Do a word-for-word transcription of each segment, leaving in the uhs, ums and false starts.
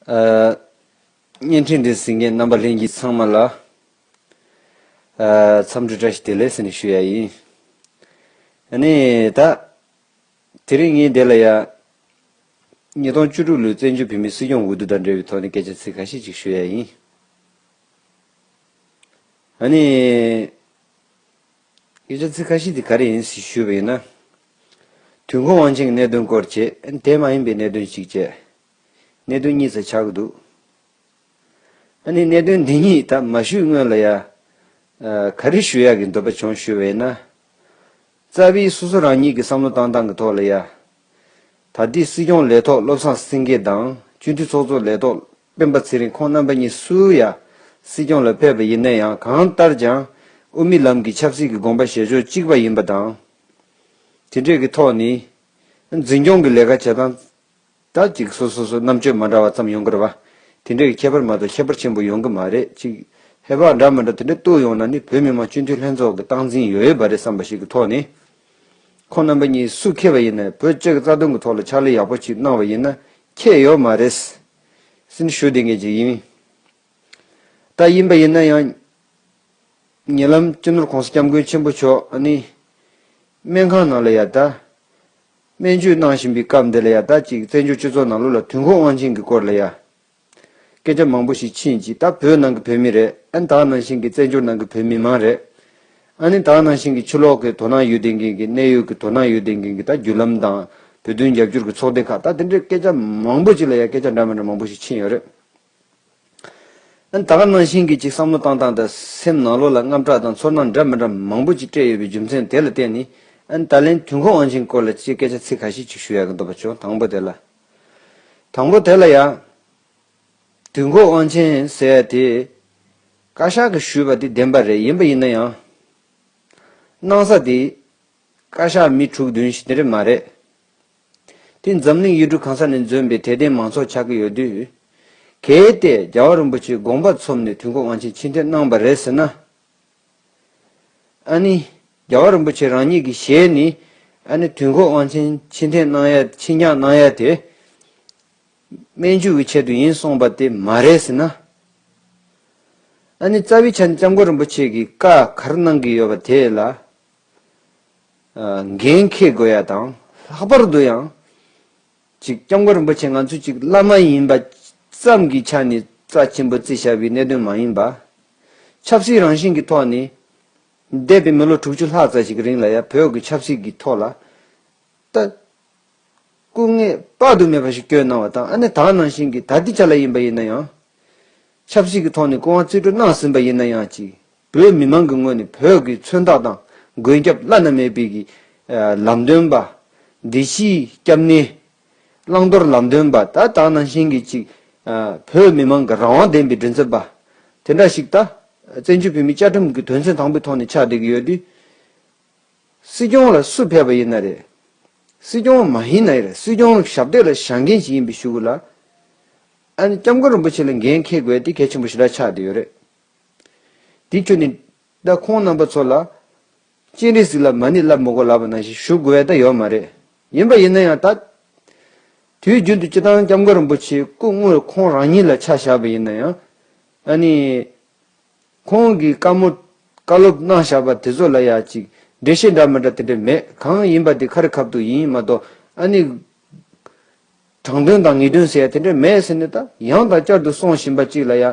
ཨ། བརྙན་འཕྲིན་འདི་གཟིགས་མཁན་རྣམ་པ་ལྷན་རྒྱས་ཚང་མ་ལ། ཨ། འཚམས་འདྲི་བཀྲ་ཤིས་བདེ་ལེགས་ཟེར་ནས་ཞུ་ཡ་ཡིན། ཨ་ནི་ད། དེ་རིང་ངས་འདི་ལ་ཡ། ཉིས་སྟོང་བཅུ་དྲུག་ལོའི་བཙན་བྱོལ་བོད་མིའི་སྲིད་སྐྱོང་འོས་བསྡུ་དང་འབྲེལ་བའི་ཐོག་ནས་སྐད་ཆ་ཚིག་ཁ་ཤས་ཅིག་ཞུ་ཡ་ཡིན། ཨ་ནི། སྐད་ཆ་ཚིག་ཁ་ཤས་དེ་ག་རེ་ཡིན་ཞེས་ཞུས་པ་ཡིན་ན། དུས་འཁོར་དབང་ཆེན་གྱི་གནད་དོན་སྐོར་བྱས། དེ་མ་ཡིན་པའི་གནད་དོན་ཞིག་བྱས། གནད་དོན་གཉིས་ཙམ་ཆགས་ཀྱི་འདུག་ཨ་ནི་གནད་དོན་འདི་གཉིས་ད་མ་ཞུས་སྔོན་ལ་ཡ། ཨ། ག་རེ་ཞུ་ཡག་གི་འདོད་པ་བྱུང་ཞུས་པ་ཡིན་ན། རྩ་བའི་སོ་སོ་རང་ཉིད་ཀྱི་བསམ་བློ་བཏང་སྟངས་ཀྱི་ཐོག་ལ་ཡ། ད་ལྟའི་སྲིད་སྐྱོང་ལས་ཐོག་བློ་བཟང་སེང་གེ་དང་སྤྱི་འཐུས་ཚོགས་གཙོ་ལས་ཐོག་སྤེན་པ་ཚེ་རིང་ཁོང་རྣམ་པ་གཉིས་སུ་ཡ་སྲིད་སྐྱོང་ལ་ཕེབས་པ་ཡིན་ན་ཡང་། གང་ལྟར་ཀྱང་དབུ་མའི་ལམ་གྱི་ཆབ་སྲིད་ཀྱི་དགོངས་པ་བཞེས་ཕྱོགས་གཅིག་པ་ཡིན་པ་དང་། དེ་འདྲས་ཀྱི་ཐོག་ནས་འཛིན་སྐྱོང་གི་ལས་ཀ་བྱེད་སྟངས་ད་ཅིག་སོ་སོ་སོ་རྣམ་དཔྱོད་མ་འདྲ་བ་ཙམ་ཡོང་གི་རེད་བ། དེ་འདྲས་ཀྱི་ཁྱད་པར་མ་གཏོགས་ཁྱད་པར་ཆེན་པོ་ཡོང་གི་མ་རེད། ཅིག་ཧེ་བག་འདྲ་མི་འདྲ་དེ་འདྲས་གཏུགས་ཡོང་ན་ནི་བོད་མི་མང་སྤྱི་འཐུས་ལྷན་ཚོགས་ཀྱི་སྟངས་འཛིན་ཡོད་ཡོད་པ་རེད་བསམ་པ་ཞིག་གི་ཐོག་ནས། ཁོང་རྣམ་པ་གཉིས་སུ་ཁེལ་བ་ཡིན་ན། བོད་སྤྱི་གི་རྩ་དོན་གྱི་ཐོག་ལ་ཕྱག་ལས་ཡག་པོ་ཅིག་གནང་བ་ཡིན་ན་ཁྱད་ཡོད་མ་རེད་ཟེར་ནས་ཞུ་བསྡད་མཁན་ཅིག་ཡིན། ད་ཡིན་པ་ཡིན་ན་ཡང་། ཉེ་ལམ་སྤྱི་ནོར་༸གོང་ས་༸སྐྱབས་མགོན་ཆེན་པོ་མཆོག་ཨ་ནི་སྨན་ཁང་ནང་ལ་ཡ་ད་སྨན་བཅོས་གནང་བཞིན་པའི་སྐབས་འདི་ལ་ཡ། ད་ཅིག་བཙན་བྱོལ་སྤྱི་ཚོགས་ནང་ལོགས་ལ་དུས་འཁོར་དབང་ཆེན་གྱི་སྐོར་ལ་ཡ། སྐད་ཆ་མང་པོ་ཞིག་ཕྱིན་ཅིག་ད་བོད་ནང་གི་བོད་མི་རེད། ཨ་ནི་ད་ག་ནང་བཞིན་གྱི་བཙན་བྱོལ་ནང་གི་བོད་མི་མང་རེད། ཨ་ནི་ད་ག་ནང་བཞིན་གྱི་ཕྱི་ལོགས་ཀྱི་དོ་སྣང་ཡོད་བསྡད་མཁན་གྱི། གནད་ཡོད་ཀྱི་དོ་སྣང་ཡོད་བསྡད་མཁན་གྱི་ད་བརྒྱུད་ལམ་དང་བོད་དོན་རྒྱབ་སྐྱོར་གྱི་ཚོགས་སྡེ་ཁག་ད་དེ་འདྲའི་སྐད་ཆ་མང་པོ་ཅིག་ལ་ཡ་སྐད་ཆ་འདྲ་མི་འདྲ་མང་པོ་ཞིག་ཕྱིན་ཡོད་རེད། ཨ་ནི་ད་ག་ནང་བཞིན་གྱི་ཅིག་བསམ་བློ་བཏང་སྟངས་དང་སེམས་ནང་ལོགས་ལ་དངངས་སྐྲག་དང་ཚོར་སྣང་འདྲ་མི་འདྲ་མང་པོ་ཅིག་སྤྲད་ཡོད་པའི་རྒྱུ་མཚན་དེ་ལ་བརྟེན་ནས། ཨ་ནི་ད་ལན་དུས་འཁོར་དབང་ཆེན་སྐོར་ལ་ཅིག་སྐད་ཆ་ཚིག་ཁ་ཤས་ཅིག་ཞུ་ཡག་གི་འདོད་པ་བྱུང་། དང་པོ་དེ་ལ། དང་པོ་དེ་ལ་ཡ། དུས་འཁོར་དབང་ཆེན་ཟེར་ཡ་དེ་བཀའ་ཤག་གིས་ཞུས་པ་དེ་བདེན་པ་རེད། ཡིན་པ་ཡིན་ན་ཡང་གནང་ས་དེ་བཀའ་ཤག་མི་དྲུག་བདུན་ཞིག་དེ་འདྲ་མ་རེད། དེ་འཛམ་གླིང་ཡུལ་གྲུ་གང་ས་ནས་འཛོམས་པའི་དད་ལྡན་མང་ཚོགས་ཆགས་ཀྱི་ཡོད་དུས། གལ་ཏེ་རྒྱལ་བ་རིན་པོ་ཆེའི་དགོངས་པ་ཚོམས་ནས་དུས་འཁོར་དབང་ཆེན་ཕྱིར་འཐེན་གནང་པ་རེད་ཟེར་ན། ཨ་ནི་རྒྱལ་བ་རིན་པོ་ཆེ་རང་ཉིད་ཀྱི་ཞལ་ནས་ཨ་ནི་དུས་འཁོར་དབང་ཆེན་ཕྱིར་འཐེན་གནང་ཡ། ཕྱིར་འགྱངས་གནང་ཡ་དེ་སྨན་བཅོས་ཀྱི་ཆེད་དུ་ཡིན་གསུངས་པ་དེ་མ་རེད་ཟེར་ན། ཨ་ནི་རྩ་བའི་ཆ་ནས་སྐྱབས་མགོན་རིན་པོ་ཆེ་གིས་བཀའ་ག་རེ་གནང་གི་ཡོད་པ་དེ་ལ་ཨ་འགན་འཁྱེར་དགོས་ཡ་དང་། ལྷག་པར་དུ་ཡང་ཅིག་སྐྱབས་མགོན་རིན་པོ་ཆེ་ང་ཚོས་ཅིག་བླ་མ་ཡིན་པ་ཙམ་གྱི་ཆ་ནས་རྩ་ཆེན་པོ་བརྩི་བཞག་པའི་གནད་དོན་མ་ཡིན་པ། ཆབ་སྲིད་རང་བཞིན་གྱི་ཐོག་ནས་འདས་པའི་མི་ལོ་དྲུག་ཅུ་ལྷག་ཙམ་ཞིག་རིང་ལ་ཡ་བོད་ཀྱི་ཆབ་སྲིད་ཀྱི་ཐོག་ལ་ད་སྐུ་ངལ་དཔག་ཏུ་མེད་པ་ཞིག་བསྐྱོན་གནང་བ་དང་། ཨ་ནི་ད་ག་ནང་བཞིན་གྱི་ད་ལྟའི་ཆ་ལ་ཡིན་པ་ཡིན་ན་ཡང་། ཆབ་སྲིད་ཀྱི་ཐོག་ནས་སྐུ་དབང་རྩིས་སྤྲོད་གནང་ཟིན་པ་ཡིན་ན་ཡང་ཅིག་བོད་མི་མང་གི་ངོས་ནས་བོད་ཀྱི་མཚོན་རྟགས་དང་མགོན་སྐྱབས་བླ་ན་མེད་པའི་གི་ཨ་ལམ་སྟོན་པ། བདེ་སྐྱིད་སྐྱབས་གནས། བླང་དོར་ལམ་སྟོན་པ། ད་ད་ག་ནང་བཞིན་གྱི་ཅིག་ཨ་བོད་མི་མང་གི་རང་དབང་ལྡན་པའི་མགྲིན་ཚབ་པ། དེ་འདྲ་ཞིག་ད་བཙན་བྱོལ་བོད་མིའི་བཅའ་ཁྲིམས་ཀྱི་དོན་ཚན་དང་པོའི་ཐོག་ནས་ཆགས་བསྡད་ཀྱི་ཡོད་དུས། སྲིད་སྐྱོང་ལ་སུ་ཕེབས་པ་ཡིན་ན་རེད། སྲིད་སྐྱོང་མ་ཡིན་ན་རེད། སྲིད་སྐྱོང་ཞབས་སྟེགས་ལ་བཞེངས་མཁན་ཞིག་ཡིན་པའི་གཞུག་གུ་ལ། ཨ་ནི་སྐྱབས་མགོན་རིན་པོ་ཆེ་ལ་འགན་འཁྱེར་དགོས་དེ་གལ་ཆེན་པོ་ཞེ་དྲག་ཆགས་བསྡད་ཡོད་རེད། དེ་ཁྱོན་ནས་ད་ཁོང་རྣམ་པ་ཚོ་ལ། སྤྱན་རས་གཟིགས་ལ་མ་ཎི་བསླབ་མི་དགོས་ལབ་པ་ནང་བཞིན་ཞུ་དགོས་ཡ་ད་ཡོད་མ་རེད། ཡིན་པ་ཡིན་ན་ཡང་ད། དུས་རྒྱུན་དུ་སྤྱིར་བཏང་སྐྱབས་མགོན་རིན་པོ་ཆེ་སྐུ་དངོས་ཁོང་རང་ཉིད་ལ་ཆ་བཞག་པ་ཡིན་ན་ཡང་། ཨ་ནི། ཁོང་གི་བཀའ་མོལ་བཀའ་སློབ་གནང་བཞག་པ་དེ་ཚོ་ལ་ཡ་ཅིག་འགྲེལ་བཤད་འདྲ་མི་འདྲ་དེ་འདྲ་མེད། གང་ཡིན་པ་དེ་ཁ་རི་ཁ་ཐུག་ཡིན་མ་གཏོགས། ཨ་ནི། དྲང་དོན་དང་ངེས་དོན་ཟེར་ཡ་དེ་འདྲ་མེད་ཟེར་ནས། ད་ཡང་དང་བསྐྱར་དུ་གསུང་བཞིན་པ་ཅིག་ལ་ཡ།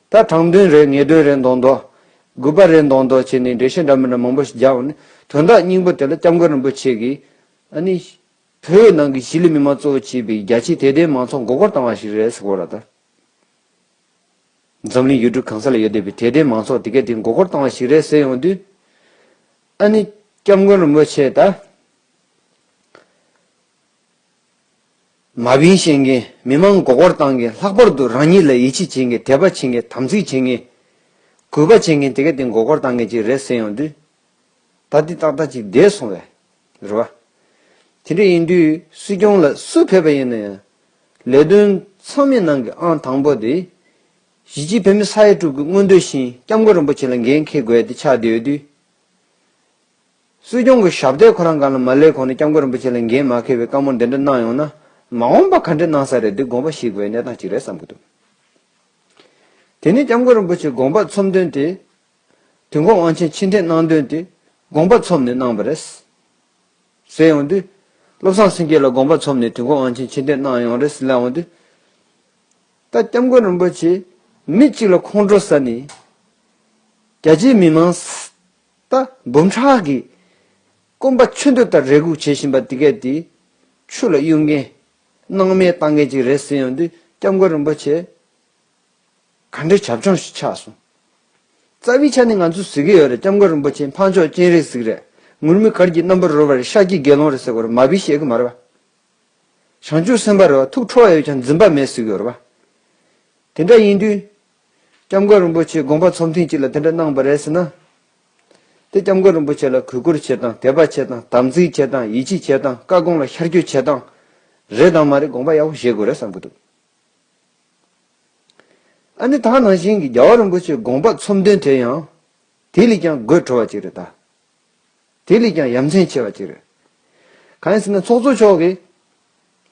ད་དྲང་དོན་རེད། ངེས་དོན་རེད་མདོག་མདོག་དགོས་པ་རེད་མདོག་མདོག་བྱས་ནས་འགྲེལ་བཤད་འདྲ་མི་འདྲ་མང་པོ་ཞིག་རྒྱག་འོང་ནས། དོན་དག་སྙིང་པོ་དེ་ལ་སྐྱབས་མགོན་རིན་པོ་ཆེ་གིས། ཨ་ནི། བོད་ནང་གི་གཞིས་ལུས་མི་མང་གཙོ་བོ་བྱས་པའི་རྒྱ་ཆེའི་དད་ལྡན་མང་ཚོགས་མགོ་སྐོར་བཏང་བ་ཞིག་རེད་ཟེར་གོ་ར་ད། འཛམ་གླིང་ཡུལ་གྲུ་གང་ས་ལ་ཡོད་བསྡད་པའི་དད་ལྡན་མང་ཚོགས་དེ་གས་དེ་མགོ་སྐོར་བཏང་བ་ཞིག་རེད་ཟེར་ཡོང་དུས། ཨ་ནི་སྐྱབས་མགོན་རིན་པོ་ཆེ་ད། མ་བིན་བཤད་མཁན། མི་མང་མགོ་སྐོར་བཏང་མཁན། ལྷག་པར་དུ་རང་ཉིད་ལ་ཡིད་ཆེས་བྱེད་མཁན། དད་པ་བྱེད་མཁན། དམ་ཚིག་བྱེད་མཁན། གུས་པ་བྱེད་མཁན་དེ་གས་དེ་མགོ་སྐོར་བཏང་མཁན་ཅིག་རེད་ཟེར་ཡོང་དུས། ད་འདི་ཏག་ཏག་ཅིག་བསྡད་སོང་བས། རེད་བ། དེ་འདྲ་ཡིན་དུས་སྲིད་སྐྱོང་ལ་སུ་ཕེབས་པ་ཡིན་ན་ཡང་། ལས་དོན་ཚང་མའི་ནང་གི་ཨང་དང་པོ་དེ། གཞིས་བྱེས་བོད་མི་ས་ཡ་དྲུག་གི་མངོན་འདོད་བཞིན་སྐྱབས་མགོན་རིན་པོ་ཆེ་ལ་འགན་འཁྱེར་དགོས་དེ་ཆགས་བསྡད་ཡོད་དུས། སྲིད་སྐྱོང་གི་ཞབས་སྟེགས་ཁོ་རང་སྒང་ལ་མ་སླེབས་གོང་ནས་སྐྱབས་མགོན་རིན་པོ་ཆེ་ལ་འགན་མ་འཁྱེར་བའི་བཀའ་མོལ་འདི་འདྲ་གནང་ཡོང་ན། མ་འོངས་པ་ག་འདྲ་གནང་ས་རེད། འདི་དགོངས་པ་བཞེས་དགོས་པའི་གནས་སྟངས་ཅིག་རེད་བསམ་གྱི་འདུག་དེ་ནས་སྐྱབས་མགོན་རིན་པོ་ཆེའི་དགོངས་པ་ཚོམས་དོན་དེ། དུས་འཁོར་དབང་ཆེན་ཕྱིར་འཐེན་གནང་དོན་དེ་དགོངས་པ་ཚོམས་ནས་གནང་བ་རེད། ཟེར་ཡོང་དུས། བློ་བཟང་སེང་གེ་ལ་དགོངས་པ་ཚོམས་ནས་དུས་འཁོར་དབང་ཆེན་ཕྱིར་འཐེན་གནང་ཡོང་རེད་ཟེར་ལབ་ཡོང་དུས། ད་སྐྱབས་མགོན་རིན་པོ་ཆེ་མི་གཅིག་ལ་ཁོང་ཁྲོ་ཟ་ནས། རྒྱ་ཆེའི་མི་མང་ད་འབུམ་ཕྲག་གིས་སྐོམ་པ་ཆུ་འདོད་ལྟར་རེ་སྒུག་བྱེད་བཞིན་པ་དེ་གས་དེ་ཆུ་ལ་གཡུག་མཁན་སྣང་མེད་བཏང་མཁན་ཅིག་རེད་ཟེར་ཡོང་དུས་སྐྱབས་མགོན་རིན་པོ་ཆེ་ག་འདྲའི་བྱབ་ཆུང་ཞིག་ཆགས་སོང་། རྩ་བའི་ཆ་ནས་ང་ཚོས་ཟེར་གྱི་ཡོད་རེད། སྐྱབས་མགོན་རིན་པོ་ཆེ་འཕགས་མཆོག་སྤྱན་རས་གཟིགས་རེད། ངུར་སྨྲིག་གར་གྱི་རྣམ་པར་རོལ་པ་རེད། ཤཱཀྱའི་དགེ་སློང་རེད་ཟེར་བ་རེད། མ་བི་བཤད་གི་མ་རེད་པ། བྱང་ཆུབ་སེམས་དཔའ་རེད་པ། ཐུགས་ཁྲོ་བ་ཡོད་ཀྱང་འཛིན་པ་མེད་ཟེར་གྱི་ཡོད་རེད་པ། དེ་འདྲ་ཡིན་དུས། སྐྱབས་མགོན་རིན་པོ་ཆེ་དགོངས་པ་ཚོམས་ཐེངས་གཅིག་ལ་དེ་འདྲ་གནང་བ་རེད་ཟེར་ན། དེ་སྐྱབས་མགོན་རིན་པོ་ཆེ་ལ་གུས་བཀུར་བྱེད་སྟངས། དད་པ་བྱེད་སྟངས། དམ་ཚིག་བྱེད་སྟངས། ཡིད་ཆེས་བྱེད་སྟངས། བཀའ་དགོངས་ལ་ཤར་བསྐྱོད་བྱེད་སྟངས་རེད་དམ་མ་རེད། དགོངས་པ་ཡག་པོ་བཞེས་དགོས་རེད་བསམ་གྱི་འདུག། ཨ་ནི་ད་ནང་བཞིན་གྱི་རྒྱལ་བ་རིན་པོ་ཆེའི་དགོངས་པ་ཚོམས་དོན་དེ་ཡང་། དེ་ལས་ཀྱང་དགོད་བྲོ་བ་ཅིག་རེད་ད། དེ་ལས་ཀྱང་ཡ་མཚན་ཆེ་བ་ཅིག་རེད། གང་ཡིན་ཟེར་ན་ཚོགས་གཙོ་མཆོག་གིས།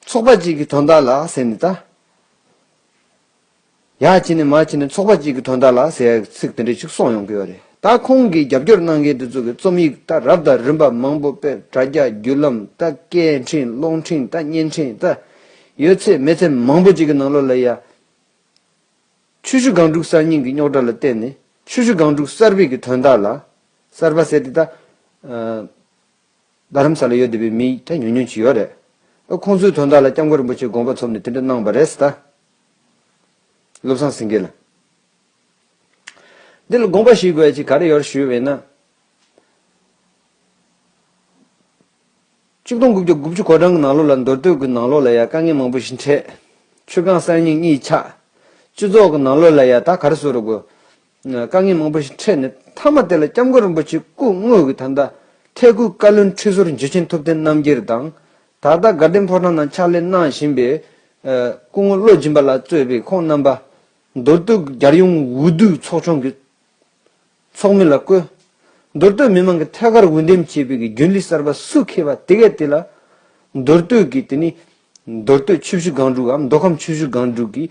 ཚོགས་པ་གཅིག་གི་དོན་དག་ལ་ཟེར་ནས་ད། ཡ་བྱས་ནས་མ་བྱས་ནས་ཚོགས་པ་གཅིག་གི་དོན་དག་ལ་ཟེར་ཡ་ཚིག་དེ་འདྲ་ཅིག་གསུངས་ཡོང་གི་ཡོད་རེད། ད་ཁོང་གིས་རྒྱབ་སྐྱོར་གནང་མཁན་དེ་ཚོ་གི་རྩོམ་ཡིག་ད་རབ་དང་རིམ་པ་མང་པོ་དཔེ་དྲ་རྒྱ་བརྒྱུད་ལམ་ད་སྐད་འཕྲིན་རླུང་འཕྲིན་ད་བརྙན་འཕྲིན་ད་ཡོད་ཚད་མེད་ཚད་མང་པོ་ཅིག་གི་ནང་ལོགས་ལ་ཡ། ཆུ་བཞི་སྒང་དྲུག་གསར་རྙིང་གི་རྙོག་དྲ་ལ་བརྟེན་ནས་ཆུ་བཞི་སྒང་དྲུག་གསར་པའི་གི་དོན་དག་ལ། གསར་པ་ཟེར་དེ་ད། རྡ་རམ་ས་ལ་ཡོད་བསྡད་པའི་མི་ད་ཉུང་ཉུང་ཅིག་ཡོད་རེད། ཨ་ཁོང་ཚོའི་དོན་དག་ལ་སྐྱབས་མགོན་རིན་པོ་ཆེས་དགོངས་པ་ཚོམས་ནས་དེ་འདྲ་གནང་བ་རེད་ཟེར་ད། བློ་བཟང་སེང་གེ་ལ། འདི་ལ་དགོངས་པ་བཞེས་དགོས་ཡ་ཅིག་ག་རེ་ཡོད་ཞུས་པས་ན། ཆིག་སྟོང་དགུ་བརྒྱ་དགུ་བཅུ་གོ་གྲངས་ཀྱི་ནང་ལོགས་ལ་མདོ་སྟོད་ཀྱི་ནང་ལོགས་ལ་ཡ་དཀའ་ངལ་མང་པོ་ཞིག་འཕྲད། ཆུ་སྒང་གསར་རྙིང་གཉིས་ཆགས། སྤྱི་ཚོགས་ཀྱི་ནང་ལོགས་ལ་ཡ་ད་ག་རེ་ཟེར་དགོས། དཀའ་ངལ་མང་པོ་ཞིག་འཕྲད་ནས་མཐའ་མ་དེ་ལ་སྐྱབས་མགོན་རིན་པོ་ཆེ་སྐུ་དངོས་ཀྱི་ད་ལྟ་ཐད་སྐུ་བཀའ་བློན་ཁྲི་ཟུར་འཇུ་ཆེན་ཐུབ་བསྟན་རྣམ་རྒྱལ་དང་། ད་ལྟ་དགའ་ལྡན་ཕོ་བྲང་ནང་ཕྱག་ལས་གནང་བཞིན་པའི་སྐུ་ངོ་བློ་སྦྱིན་པ་ལགས་གཙོས་པའི་ཁོང་རྣམ་པ། མདོ་སྟོད་རྒྱལ་ཡོངས་འོས་བསྡུ་ཚོགས་ཆུང་གི་ཚོགས་མི་ལ་བསྐོས། མདོ་སྟོད་མི་མང་གི་ཐད་ཀར་འོས་འདེམས་བྱས་པའི་གི་རྒྱུན་ལས་གསར་པ་སུ་འཁེལ་བ་དེ་གས་དེ་ལ། མདོ་སྟོད་ཀྱི་དེ་ནི། མདོ་སྟོད་ཆུ་བཞི་སྒང་དྲུག་གམ་མདོ་ཁམས་ཆུ་བཞི་སྒང་དྲུག་གི་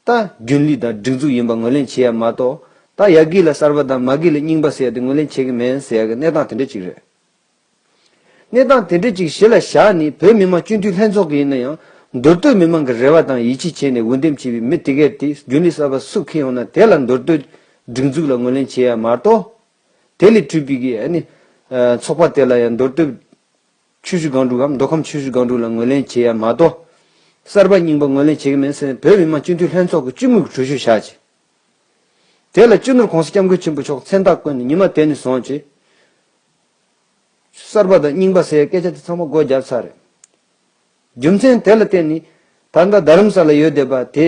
ད་རྒྱུན་ལས་དང་སྒྲིག་འཛུགས་ཡིན་པ་ངོས་ལེན་བྱེད་ཡ་མ་གཏོགས། ད་ཡ་གི་ལ་གསར་པ་དང་མ་གི་ལ་རྙིང་པ་ཟེར་ཡ་དེ་ངོས་ལེན་བྱེད་ཀྱི་མེད་ཟེར་ཡ་གི་གནས་སྟངས་དེ་འདྲ་ཅིག་རེད། གནས་སྟངས་དེ་འདྲ་ཅིག་གཞི་ལ་བཞག་ནས་བོད་མི་མང་སྤྱི་འཐུས་ལྷན་ཚོགས་ཀྱི་ཡིན་ན་ཡང་མདོ་སྟོད་མི་མང་གི་རེ་བ་དང་ཡིད་ཆེས་བྱས་ནས་འོས་འདེམས་བྱས་པའི་མི་དེ་གས་དེ་རྒྱུན་ལས་གསར་པ་སུ་འཁེལ་ཡོང་ན་དེ་ལ་མདོ་སྟོད་སྒྲིག་འཛུགས་ལ་ངོས་ལེན་བྱེད་ཡ་མ་གཏོགས། དེ་ལས་གྲུབ་པའི་གི་ཨ་ནི། ཚོགས་པ་དེ་ལ་ཡང་མདོ་སྟོད་ཆུ་བཞི་སྒང་དྲུག་གམ་མདོ་ཁམས་ཆུ་བཞི་སྒང་དྲུག་ལ་ངོས་ལེན་བྱེད་ཡ་མ་གཏོགས། གསར་པ་རྙིང་པ་ངོས་ལེན་བྱེད་ཀྱི་མེད་ཟེར་ནས་བོད་མི་མང་སྤྱི་འཐུས་ལྷན་ཚོགས་ཀྱི་སྤྱི་མོས་ཀྱི་གྲོས་ཆོད་བཞག་ཅིང་། དེ་ལ་སྤྱི་ནོར་༸གོང་ས་༸སྐྱབས་མགོན་ཆེན་པོ་མཆོག་མཚན་རྟགས་བཀོད་ནས་ཉི་མ་དེ་ནས་བཟུང་སྟེ། གསར་པ་དང་རྙིང་པ་ཟེར་ཡ་སྐད་ཆ་དེ་ཚང་མ་སྒོ་བརྒྱབ་ཚར་རེད། རྒྱུ་མཚན་དེ་ལ་བརྟེན་ནས་ད་ལྟ་རྡ་རམ་ས་ལ་ཡོད་བསྡད་པ་དེ།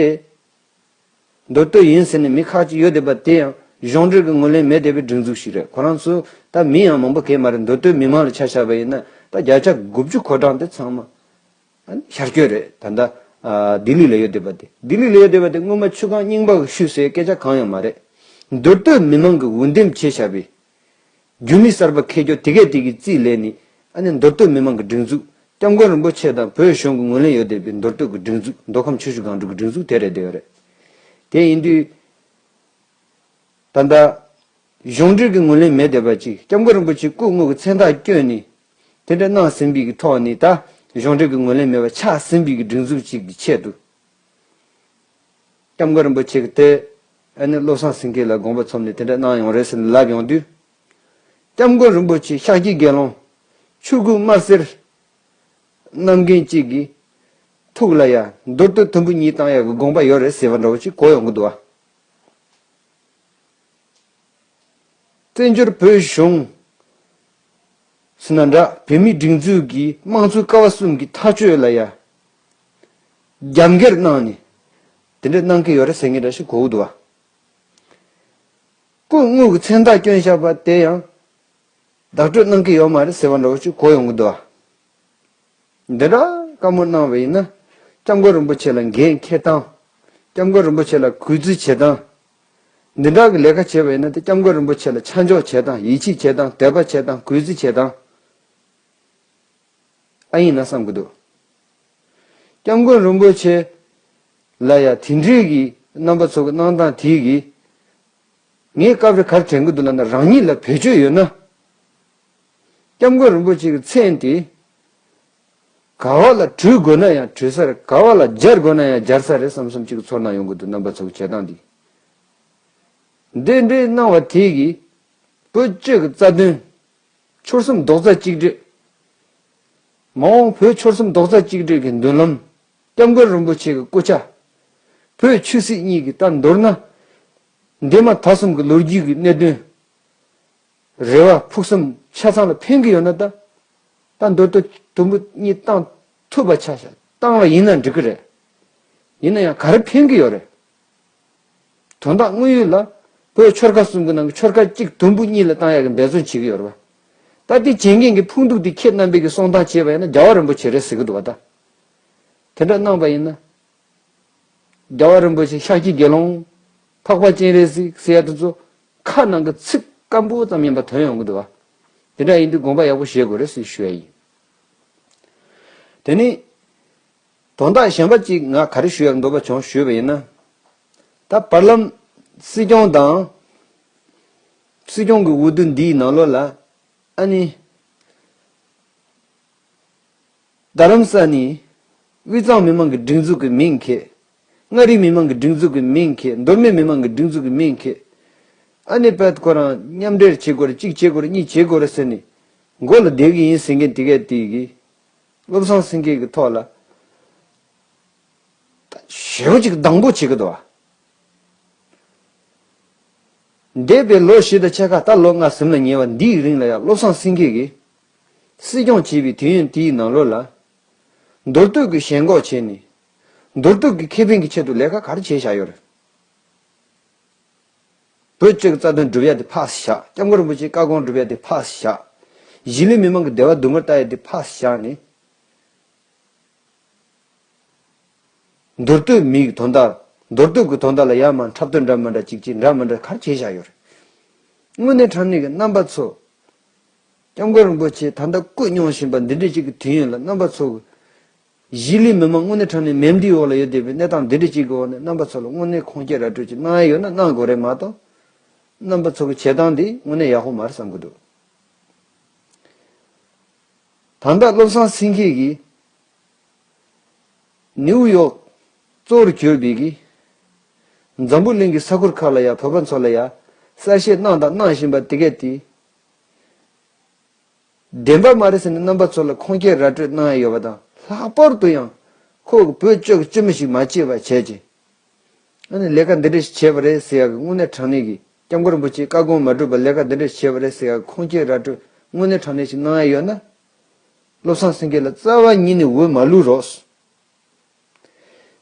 མདོ་སྟོད་ཡིན་ཟེར་ནས་མི་ཁག་ཅིག་ཡོད་བསྡད་པ་དེ་ཡང་གཞུང་འབྲེལ་གྱི་ངོས་ལེན་མེད་བསྡད་པའི་སྒྲིག་འཛུགས་ཤིག་རེད། ཁོ་རང་ཚོ་ད་མི་ཡང་མང་པོ་གས་མ་རེད། མདོ་སྟོད་མི་མང་ལ་ཆ་བཞག་པ་ཡིན་ན་ད་བརྒྱ་ཆ་དགུ་བཅུ་གོ་གྲངས་དེ་ཚང་མ་ཤར་སྐྱོད་རེད། ད་ལྟ་ལྡི་ལི་ལ་ཡོད་བསྡད་པ་དེ། ལྡི་ལི་ལ་ཡོད་བསྡད་པ་དེ་སྔོན་མ་ཆུ་སྒང་རྙིང་པ་གི་ཤུལ་ཟེར་སྐད་ཆ་གང་ཡང་མ་རེད། མདོ་སྟོད་མི་མང་གིས་འོས་འདེམས་བྱས་བཞག་པའི་རྒྱུན་ལས་གསར་པ་འཁེལ་རྒྱུ་དེ་གས་དེ་གི་རྩིས་ལེན་ནས་ཨ་ནི་མདོ་སྟོད་མི་མང་གི་སྒྲིག་འཛུགས་སྐྱབས་མགོན་རིན་པོ་ཆེ་དང་བོད་གཞུང་གི་ངོས་ལེན་ཡོད་བསྡད་པའི་མདོ་སྟོད་ཀྱི་སྒྲིག་འཛུགས་མདོ་ཁམས་ཆུ་བཞི་སྒང་དྲུག་གི་སྒྲིག་འཛུགས་དེ་རེད་བསྡད་ཡོད་རེད། དེ་ཡིན་དུས། ད་ལྟ། གཞུང་འབྲེལ་གྱི་ངོས་ལེན་མེད་བསྡད་པ་ཅིག་སྐྱབས་མགོན་རིན་པོ་ཆེ་སྐུ་དངོས་ཀྱི་མཚན་རྟགས་བསྐྱོན་ནས་དེ་འདྲ་གནང་ཟིན་པའི་གི་ཐོག་ནས་ད་གཞུང་འབྲེལ་གྱི་ངོས་ལེན་མེད་པ་ཆགས་ཟིན་པའི་གི་སྒྲིག་འཛུགས་ཅིག་གི་ཆེད་དུ། སྐྱབས་མགོན་རིན་པོ་ཆེ་གི་དེ་ཨ་ནི་བློ་བཟང་སེང་གེ་ལ་དགོངས་པ་ཚོམས་ནས་དེ་འདྲ་གནང་ཡོང་རེད་ཟེར་ནས་ལབ་ཡོང་དུས། སྐྱབས་མགོན་རིན་པོ་ཆེ་ཤཱཀྱའི་དགེ་སློང་ཆོས་སྐུ་དམར་སེར་རྣམ་རྒྱལ་གཅིག་གི་ཐུགས་ལ་ཡ་མདོ་སྟོད་དུམ་བུ་གཉིས་བཏང་ཡག་གི་དགོངས་པ་ཡོད་རེད་ཟེར་བ་འདྲ་བོ་ཅིག་གོ་ཡོང་གི་འདུག་བ། བཙན་བྱོལ་བོད་གཞུང་ཟེར་ན་འདྲ་བོད་མིའི་སྒྲིག་འཛུགས་ཀྱི་དམངས་གཙོའི་ཀ་བ་གསུམ་གྱི་ཐག་གཅོད་ལ་ཡ་རྒྱབ་འགལ་གནང་ནས་དེ་འདྲ་གནང་གི་ཡོད་རེད་ཟེར་མཁན་འདྲ་ཞིག་གོ་གི་འདུག་བ། སྐུ་དངོས་ཀྱི་མཚན་རྟགས་བསྐྱོན་བཞག་པ་དེ་ཡང་བདག་སྤྲོད་གནང་གི་ཡོད་མ་རེད་ཟེར་བ་འདྲ་བོ་ཅིག་གོ་ཡོང་གི་འདུག་བ། འདི་འདྲ་བཀའ་མོལ་གནང་བ་ཡིན་ན། སྐྱབས་མགོན་རིན་པོ་ཆེ་ལ་འགན་འཁྱེར་སྟངས། སྐྱབས་མགོན་རིན་པོ་ཆེ་ལ་གུས་བརྩི་བྱེད་སྟངས། འདི་འདྲ་གི་ལས་ཀ་བྱས་པ་ཡིན་ན་དེ་སྐྱབས་མགོན་རིན་པོ་ཆེ་ལ་ཆ་འཇོག་བྱེད་སྟངས། ཡིད་ཆེས་བྱེད་སྟངས། དད་པ་བྱེད་སྟངས། གུས་བརྩི་བྱེད་སྟངས་ཨ་ཡིན་ན་བསམ་གི་འདུག། སྐྱབས་མགོན་རིན་པོ་ཆེ་ལ་ཡ་དེ་འདྲའི་གི་རྣམ་པ་ཚོ་གི་གནང་སྟངས་དེའི་གི་ ངས་སྐབས་རེ་ག་རེ་དྲན་གྱི་འདུག་ལབ་ན། རང་ཉིད་ལ་བེད་སྤྱོད་ཡོད་ན། སྐྱབས་མགོན་རིན་པོ་ཆེ་གི་མཚན་དེ་ག་བ་ལ་བྲུས་དགོས་ན་ཡང་བྲུས་ས་རེད། ག་བ་ལ་སྦྱར་དགོས་ན་ཡང་སྦྱར་ས་རེད་བསམ་བསམ་ཅིག་གི་ཚོར་སྣང་ཡོང་གི་འདུག་རྣམ་པ་ཚོ་གི་བྱེད་སྟངས་འདི། འདི་འདྲའི་གནང་བ་དེ་གིས་བོད་སྤྱི་གི་རྩ་དོན། ཆོལ་གསུམ་རྡོག་རྩ་གཅིག་སྒྲིལ། མ་འོངས་བོད་ཆོལ་གསུམ་རྡོག་རྩ་གཅིག་སྒྲིལ་གྱི་མདུན་ལམ། སྐྱབས་མགོན་རིན་པོ་ཆེ་གི་སྐུ་ཕྱྭ། བོད་ཆོས་སྲིད་གཉིས་ཀྱི་ད་མདོར་ན། འདས་མ་ད་གསུམ་གྱི་ལོ་རྒྱུས་ཀྱི་གནད་དོན། རེ་བ་ཕུགས་བསམ་ཆ་ཚང་ལ་ཕན་གྱི་ཡོད་ན་ད། ད་མདོར་བསྡུས་དུམ་བུ་གཉིས་བཏང་ཐུབ་པ་ཆ་བཞག་བཏང་བ་ཡིན་ན་འགྲིག་གི་རེད། ཡིན་ན་ཡང་ག་རེ་ཕན་གྱི་ཡོད་རེད། དོན་དག་དངོས་ཡོད་ལ། བོད་ཆོལ་ཁ་གསུམ་གྱི་ནང་གི་ཆོལ་ཁ་གཅིག་དུམ་བུ་གཉིས་ལ་བཏང་ཡག་གི་འབད་བརྩོན་བྱེད་ཀྱི་ཡོད་རེད་བ། ད་དེ་བྱེད་མཁན་གྱི་ཕུང་དུག་དེ་ཁྱེད་རྣམ་པས་ཀྱི་གསོག་ཐང་བྱས་པ་ཡིན་ན་རྒྱལ་བ་རིན་པོ་ཆེ་རེད་ཟེར་གྱི་འདུག་བ་ད། དེ་འདྲ་གནང་པ་ཡིན་ན། རྒྱལ་བ་རིན་པོ་ཆེ་ཤཱཀྱའི་དགེ་སློང་། འཕགས་པ་སྤྱན་རས་གཟིགས་ཟེར་ཡ་དེ་ཚོ་ཁ་ནང་གི་ཚིག་སྐམ་པོ་ཙམ་ཡིན་པ་ཐོན་ཡོང་གི་འདུག་བ། དེ་འདྲ་ཡིན་དུས་དགོངས་པ་ཡག་པོ་བཞེས་དགོས་རེད་ཟེར་ཞུ་ཡ་ཡིན། དེ་ནི། དོན་དག་གཞན་པ་གཅིག་ང་ག་རེ་ཞུ་ཡག་འདོད་པ་བྱུང་ཞུས་པ་ཡིན་ན། ད་བར་ལམ་སྲིད་སྐྱོང་དང་། སྲིད་སྐྱོང་གི་འོས་བསྡུ་འདིའི་ནང་ལོགས་ལ་ཨ་ནི། རྡ་རམ་ས་ནི། དབུས་གཙང་མི་མང་གི་སྒྲིག་འཛུགས་ཀྱི་མིང་འཁྱེར། མངའ་རིས་མི་མང་གི་སྒྲིག་འཛུགས་ཀྱི་མིང་འཁྱེར། མདོ་སྨད་མི་མང་གི་སྒྲིག་འཛུགས་ཀྱི་མིང་འཁྱེར། ཨ་ནི་པད་ཁོ་རང་མཉམ་འབྲེལ་བྱེད་དགོས་རེད། གཅིག་བྱེད་དགོས་རེད། གཉིས་བྱེད་དགོས་རེད་ཟེར་ནས་མགོ་ལ་བསྡད་ཀྱི་ཡིན་ཟེར་མཁན་དེ་གས་དེ་གིས། བློ་བཟང་སེང་གེ་གི་ཐོག་ལ་ཞེ་པོ་ཅིག་སྡང་པོ་བྱེད་ཀྱི་འདུག་བ། འདས་པའི་ལོ་བཞི་དང་ཕྱེད་ཀ་ད་ལོ་ལྔ་ཟིན་ལ་ཉེ་བ་འདིའི་རིང་ལ་ཡང་བློ་བཟང་སེང་གེ་གིས་སྲིད་སྐྱོང་བྱས་པའི་དུས་ཡུན་དེའི་ནང་ལོགས་ལ། མདོར་བསྡུས་ཀྱི་ཞེན་ཁོག་བྱས་ནས། མདོར་བསྡུས་ཀྱི་ཁེ་ཕན་གྱི་ཆེད་དུ་ལས་ཀ་ག་རེ་བྱས་བཞག་ཡོད་རེད། བོད་སྤྱི་གི་རྩ་དོན་སྒྲུབ་ཡ་དེ་ཕར་བཞག་སྐྱབས་མགོན་རིན་པོ་ཆེའི་བཀའ་དགོངས་སྒྲུབ་ཡ་དེ་ཕར་བཞག་གཞིས་ལུས་མི་མང་གི་བདེ་བ་སྡུག་བསྔལ་ལྟ་ཡ་དེ་ཕར་བཞག་ནས། མདོར་བསྡུས་མིའི་དོན་དག་མདོར་བསྡུས་ཀྱི་དོན་དག་ལ་ཡ་མ་འཁྲབ་སྟོན་འདྲ་མི་འདྲ་ཅིག་ཅིག་འདྲ་མི་འདྲ་ག་རེ་བྱས་བཞག་ཡོད་རེད། དངོས་གནས་དྲང་གནས་ཀྱི་རྣམ་པ་ཚོ། སྐྱབས་མགོན་རིན་པོ་ཆེ་ད་ལྟ་སྐུ་མྱོང་བཞིན་པ་འདི་འདྲ་ཅིག་གི་དུས་ཡུན་ལ་རྣམ་པ་ཚོ། གཞིས་ལུས་མི་མང་དངོས་གནས་དྲང་གནས་མེ་མདའི་འོག་ལ་ཡོད་བསྡད་པའི་གནས་སྟངས་འདི་འདྲ་ཅིག་གི་འོག་ནས་རྣམ་པ་ཚོ་ལ་དངོས་གནས་ཁུངས་སྐྱེལ་ར་སྤྲོད་ཅིག་གནང་ཡ་ཡོད་ན་གནང་དགོས་རེད་མ་གཏོགས། རྣམ་པ་ཚོ་གི་བྱེད་སྟངས་འདི་དངོས་གནས་ཡག་པོ་མ་རེད་བསམ་གྱི་འདུག་ད་ལྟ་བློ་བཟང་སེང་གེ་གིས་ནིའུ་ཡོག་གཙོ་བོར་གྱུར་པའི་གི་འཛམ་བུ་གླིང་གི་ས་ཁུལ་ཁག་ལ་ཡ་བོད་པ་ཚོ་ལ་ཡ་གསལ་བཤད་གནང་དང་གནང་བཞིན་པ་དེ་གས་དེ། བདེན་པ་མ་རེད་ཟེར་ནས་རྣམ་པ་ཚོ་ལ་ཁུངས་སྐྱེལ་ར་སྤྲོད་གནང་ཡ་ཡོད་པ་དང་། ལྷག་པར་དུ་ཡང་ཁོ་གི་བོད་སྤྱི་གི་སྤྱི་མི་ཞིག་མ་བྱས་པ་བྱས་ཀྱི། ཨ་ནི་ལས་ཀ་འདི་འདྲ་ཞིག་བྱས་པ་རེད་ཟེར་ཡག་གི་དངོས་གནས་དྲང་གནས་ཀྱི་སྐྱབས་མགོན་རིན་པོ་ཆེའི་བཀའ་དགོངས་མ་བསྒྲུབས་པར་ལས་ཀ་འདི་འདྲ་ཞིག་བྱས་པ་རེད་ཟེར་ཡག་གི་ཁུངས་སྐྱེལ་ར་སྤྲོད་དངོས་གནས་དྲང་གནས་ཞིག་གནང་ཡ་ཡོད་ན། བློ་བཟང་སེང་གེ་ལ་རྩ་བ་ཉིད་ནས་འོས་མ་བླུག་རོགས།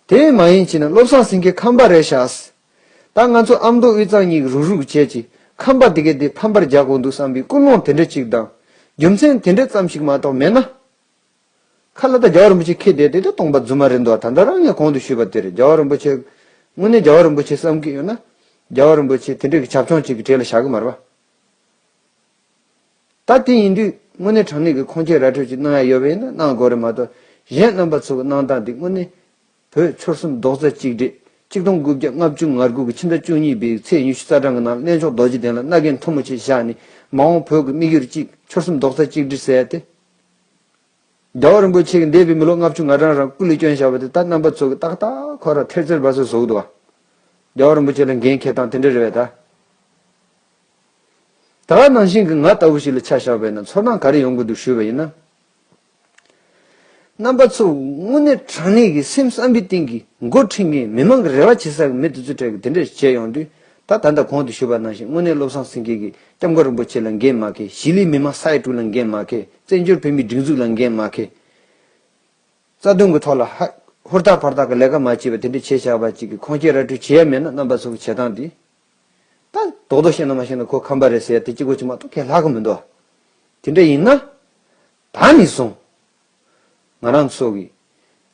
དེ་མ་ཡིན་བྱས་ན་བློ་བཟང་སེང་གེ་ཁམས་པ་རེད་ཤག་ད་ང་ཚོ་ཨ་མདོ་དབུས་གཙང་གཉིས་ཀྱི་རུག་རུག་བྱས་ཀྱི་ཁམས་པ་དེ་གས་དེ་ཕམ་པར་རྒྱག་དགོས་འདུག་བསམ་པའི་ཀུན་སློང་དེ་འདྲ་ཅིག་དང་། རྒྱུ་མཚན་དེ་འདྲ་ཙམ་ཞིག་མ་གཏོགས་མེད་ན། ཁ་ལ་ད་རྒྱལ་བ་རིན་པོ་ཆེ་ཁྱེད་དེ་དེ་ད་སྟོང་པ་རྫུན་མ་རེད་འདུག་ད་ལྟ་རང་ངས་གོང་དུ་ཞུས་པ་དེ་རེད། རྒྱལ་བ་རིན་པོ་ཆེ། དངོས་གནས་རྒྱལ་བ་རིན་པོ་ཆེ་བསམ་གྱི་ཡོད་ན། རྒྱལ་བ་རིན་པོ་ཆེ་དེ་འདྲ་གི་བྱབ་ཆུང་ཅིག་གི་གྲས་ལ་བཞག་གི་མ་རེད་པ། ད་དེ་ཡིན་དུས་དངོས་གནས་དྲང་གནས་ཀྱི་ཁུངས་སྐྱེལ་ར་སྤྲོད་ཅིག་གནང་ཡ་ཡོད་པ་ཡིན་ན་གནང་དགོས་རེད་མ་གཏོགས། གཞན་རྣམ་པ་ཚོ་གི་གནང་སྟངས་འདི་དངོས་གནས་བོད་ཆོལ་གསུམ་རྡོག་རྩ་གཅིག་སྒྲིལ། གཅིག་སྟོང་དགུ་བརྒྱ་ལྔ་བཅུ་ང་དགུ་གི་ཕྱི་ཟླ་བཅུ་གཉིས་པའི་ཚེས་ཉི་ཤུ་རྩ་གྲངས་ཀྱི་ནང་གླེང་ཕྱོགས་རྡོ་རྗེ་གདན་ལ་མནའ་གན་མཐུ་མོ་ཆེ་བཞག་ནས་མ་འོངས་བོད་ཀྱི་དམིགས་ཡུལ་གཅིག་ཆོལ་གསུམ་རྡོག་རྩ་གཅིག་སྒྲིལ་ཟེར་ཡ་དེ། རྒྱལ་བ་རིན་པོ་ཆེ་གིས་འདས་པའི་མི་ལོ་ལྔ་བཅུ་ང་གྲངས་རང་སྐུ་ལས་བསྐྱོན་བཞག་པ་དེ་ད་རྣམ་པ་ཚོ་གིས་ཏག་ཏག་ཁོ་རང་ཐེལ་ཙེ་བ་སོ་བཟོ་གི་འདུག་བ། རྒྱལ་བ་རིན་པོ་ཆེ་ལ་འགན་འཁྱེར་སྟངས་དེ་འདྲ་རེད་པས་ད། ད་ག་ནང་བཞིན་གྱི་ང་ལྟ་བུ་ཞིག་ལ་ཆ་བཞག་པ་ཡིན་ན་ཚོར་སྣང་ག་རེ་ཡོང་གི་འདུག་ཞུས་པ་ཡིན་ན། རྣམ་པ་ཚོ་དངོས་གནས་དྲང་གནས་ཀྱི་སེམས་བསམ་པའི་གཏིང་གི་འགོ་ཁྲིད་མཁན་མི་མང་གི་རེ་བ་བྱེད་ས་གི་མི་དེ་ཚོའི་གྲས་ཀྱི་དེ་འདྲ་བྱས་ཡོང་དུས། ད་ད་ལྟ་གོང་དུ་ཞུས་པ་ནང་བཞིན་དངོས་གནས་བློ་བཟང་སེང་གེ་གིས་སྐྱབས་མགོན་རིན་པོ་ཆེ་ལ་འགན་མ་འཁྱེར། གཞིས་ལུས་མི་མང་ས་ཡ་དྲུག་ལ་འགན་མ་འཁྱེར། བཙན་བྱོལ་བོད་མིའི་སྒྲིག་འཛུགས་ལ་འགན་མ་འཁྱེར། རྩ་དོན་གྱི་ཐོག་ལ་ཧ་ཧུར་ཐག་ཕར་ཐག་གི་ལས་ཀ་མ་བྱས་པ་དེ་འདྲ་བྱས་བཞག་པ་ཅིག་གི་ཁུངས་སྐྱེལ་ར་སྤྲོད་བྱེད་ཡ་མེད་ན་རྣམ་པ་ཚོ་གི་བྱེད་སྟངས་འདི། ད་རྡོག་རྡོག་བཤད་ན་མ་བཤད་ན་ཁོ་ཁམས་པ་རེད་ཟེར་ཡ་དེ་གཅིག་པོ་ཅིག་མ་གཏོགས་ཁས་ལྷག་གི་མི་འདུག་དེ་འདྲ་ཡིན་ན། ད་ནས་བཟུང་། ང་རང་ཚོ་གི་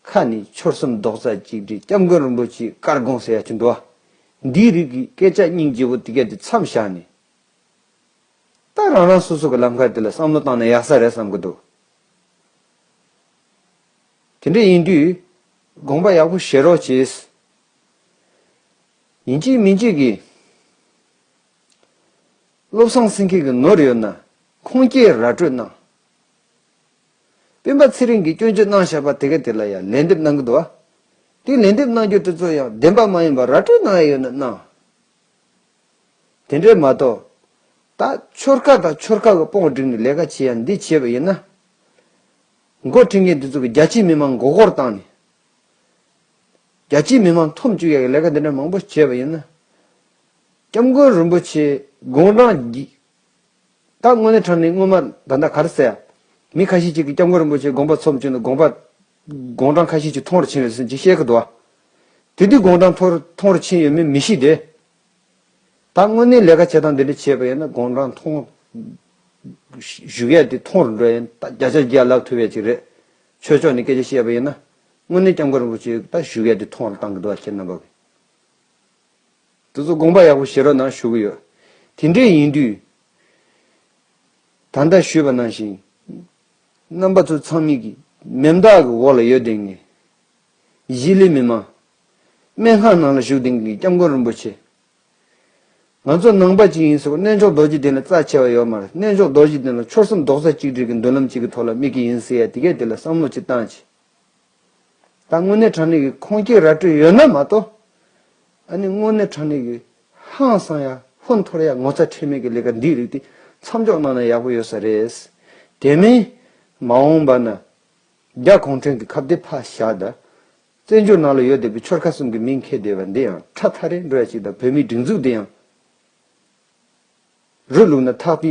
ཁ་ནས་ཆོལ་གསུམ་རྡོག་རྩ་གཅིག་སྒྲིལ་སྐྱབས་མགོན་རིན་པོ་ཆེའི་བཀའ་དགོངས་ཟེར་ཡ་ཅིག་འདུག་བ། འདིའི་རིགས་ཀྱི་སྐད་ཆ་སྙིང་རྗེ་བོ་དེ་ག་དེ་མཚམས་བཞག་ནས། ད་རང་རང་སོ་སོ་གི་ལམ་ཁ་དེ་ལ་བསམ་བློ་བཏང་ན་ཡག་ས་རེད་བསམ་གི་འདུག་དེ་འདྲ་ཡིན་དུས་དགོངས་པ་ཡག་པོ་བཞེས་རོགས་གྱིས། ཡིན་གཅིག་མིན་གཅིག་གིས་ བློ་བཟང་སེང་གེ་གི་ནོར་ཡོད་ན་ཁུངས་སྐྱེལ་ར་སྤྲོད་གནང་། སྤེན་པ་ཚེ་རིང་གིས་སྐྱོན་བརྗོད་གནང་བཞག་པ་དེ་ག་དེ་ལ་ཡང་ལན་འདེབས་གནང་གི་འདུག་བ། དེ་ལན་འདེབས་གནང་རྒྱུ་དེ་ཚོ་ཡང་བདེན་པ་མ་ཡིན་པ་ར་སྤྲོད་གནང་ཡ་ཡོད་ན་གནང་། དེ་འདྲས་མ་གཏོགས། ད་ཆོལ་ཁ་དང་ཆོལ་ཁ་གི་དཔུང་བསྒྲིགས་ནས་ལས་ཀ་བྱེད་ཡ་འདི་བྱས་པ་ཡིན་ན། འགོ་ཁྲིད་མཁན་འདི་ཚོ་གི་རྒྱ་ཆེའི་མི་མང་མགོ་སྐོར་བཏང་ནས། རྒྱ་ཆེའི་མི་མང་འཐོམ་བཅུག་ཡ་གི་ལས་ཀ་འདི་འདྲ་མང་པོ་བྱས་པ་ཡིན་ན། སྐྱབས་མགོན་རིན་པོ་ཆེ་དགུང་གྲངས་ཀྱི། ད་དངོས་གནས་དྲང་གནས་སྔོན་མ་ད་ལྟ་ག་རེ་ཟེར་ཡ། མི་ཁ་ཤས་ཅིག་གིས་སྐྱབས་མགོན་རིན་པོ་ཆེ་དགོངས་པ་ཚོམས་བྱུང་ན་དགོངས་པ། དགུང་གྲངས་ཁ་ཤས་ཅིག་མཐོ་རུ་ཕྱིན་ཡོད་ཟེར་ཅིག་བཤད་ཀྱི་འདུག་བ། དེ་དུས་དགུང་གྲངས་མཐོ་རུ་མཐོ་རུ་ཕྱིན་ཡོད་མེད་མི་ཤེས་ཏེ། ད་དངོས་གནས་ལས་ཀ་བྱེད་སྟངས་འདི་འདྲ་བྱས་པ་ཡིན་ན་དགུང་གྲངས་མཐོ། བཞུགས་ཡ་དེ་མཐོ་རུ་འགྲོ་ཡ་ཡིན། ད་བརྒྱ་ཆ་བརྒྱ་ལབ་ཐུབ་ཡ་ཅིག་རེད། ཆོས་ཕྱོགས་ནས་སྐད་ཆ་བཤད་པ་ཡིན་ན། དངོས་གནས་སྐྱབས་མགོན་རིན་པོ་ཆེ་ད་བཞུགས་ཡ་དེ་མཐོ་རུ་བཏང་གི་འདུག་བ་ཁྱེད་རྣམ་པ་གིས། དེ་ཚོ་དགོངས་པ་ཡག་པོ་བཞེས་རོགས་གནང་ཞུ་གི་ཡོད། དེ་འདྲས་ཡིན་དུས། ད་ལྟ་ཞུས་པ་ནང་བཞིན། རྣམ་པ་ཚོ་ཚང་མས་ཀྱི་མེ་མདའ་གི་འོག་ལ་ཡོད་བསྡད་མཁན། གཞིས་ལུས་མི་མང་། སྨན་ཁང་ནང་ལ་བཞུགས་བསྡད་མཁན་གྱི་སྐྱབས་མགོན་རིན་པོ་ཆེ། ང་ཚོ་ནང་པ་ཅིག་ཡིན་ཟེར་བ་གནས་མཆོག་རྡོ་རྗེ་གདན་ལ་རྩ་ཆེ་བ་ཡོད་མ་རེད། གནས་མཆོག་རྡོ་རྗེ་གདན་ལ་ཆོལ་གསུམ་རྡོག་རྩ་གཅིག་སྒྲིལ་གྱི་མདུན་ལམ་གཅིག་གི་ཐོག་ལ་དམིགས་ཀྱི་ཡིན་ཟེར་ཡ་དེ་གས་དེ་ལ་བསམ་བློ་ཅིག་བཏང་ཅིག་ད་དངོས་གནས་དྲང་གནས་ཀྱི་ཁུངས་སྐྱེལ་ར་སྤྲོད་ཡོད་ན་མ་གཏོགས། ཨ་ནི་དངོས་གནས་དྲང་གནས་ཀྱི་ཧང་སང་ཡ་ཧོན་འཐོར་ཡ་ངོ་ཚ་ཁྲེལ་མེད་ཀྱི་ལས་ཀ་འདི་རིགས་དེ་མཚམས་འཇོག་གནང་ན་ཡག་པོ་ཡོད་ས་རེད། དེ་མིན། མ་འོངས་པ་ན། རྒྱ་གུང་ཁྲན་གྱི་ཁ་བརྡའི་ཕ་བཞག་ད། བཙན་བྱོལ་ནང་ལ་ཡོད་བསྡད་པའི་ཆོལ་ཁ་གསུམ་གྱི་མིང་འཁྱེར་བསྡད་པ་འདི་ཡང་ཁྲ་ཐག་རིང་འགྲོ་ཡ་ཅིག་དང་བོད་མིའི་སྒྲིག་འཛུགས་འདི་ཡང་། རུ་བླུགས་ན་ཐག་པས་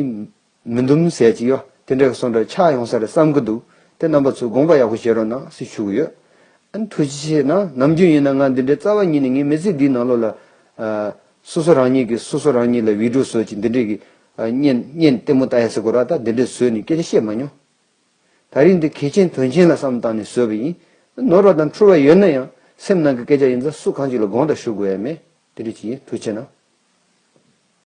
མི་འདུམ་ཟེར་གྱི་ཡོད། དེ་འདྲ་གི་སོང་འདྲ་ཆགས་ཡོང་ས་རེད་བསམ་གྱི་འདུག་དེ་རྣམ་པ་ཚོས་དགོངས་པ་ཡག་པོ་བཞེས་རོགས་གནང་ཟེར་ཞུ་གི་ཡོད། ཨ་ནི་ཐུགས་རྗེ་ཆེ་གནང་། ནམ་རྒྱུན་ཡིན་ན་ང་འདི་འདྲའི་རྩ་བ་ཉིད་ནས་ངའི་མི་ཚེ་འདིའི་ནང་ལོགས་ལ། ཨ། སོ་སོ་རང་ཉིད་ཀྱིས་སོ་སོ་རང་ཉིད་ལ་བི་ཌིའོ་བཟོ་ཅིག་འདི་འདྲའི་གི། ཨ། བརྙན་བརྙན་ལྟད་མོ་ལྟ་ཡ་ཟེར་དགོས་ར་ད་འདི་འདྲའི་བཟོས་ནས་སྐད་ཆ་བཤད་མ་མྱོང་། ད་རིང་འདི་གལ་ཆེན་དོན་ཆེན་ལ་བསམ་བཏང་ནས་བཟོས་པ་ཡིན། ནོར་བ་དང་འཁྲུལ་བ་ཡོད་ན་ཡང་སེམས་ནང་གི་སྐད་ཆ་ཡིན་ཙང་སུ་གང་ཅིག་ལ་དགོངས་དག་ཞུ་དགོས་ཡ་མེད། དེ་འདྲ་ཅིག་ཡིན། ཐུགས་རྗེ་ཆེ་གནང་།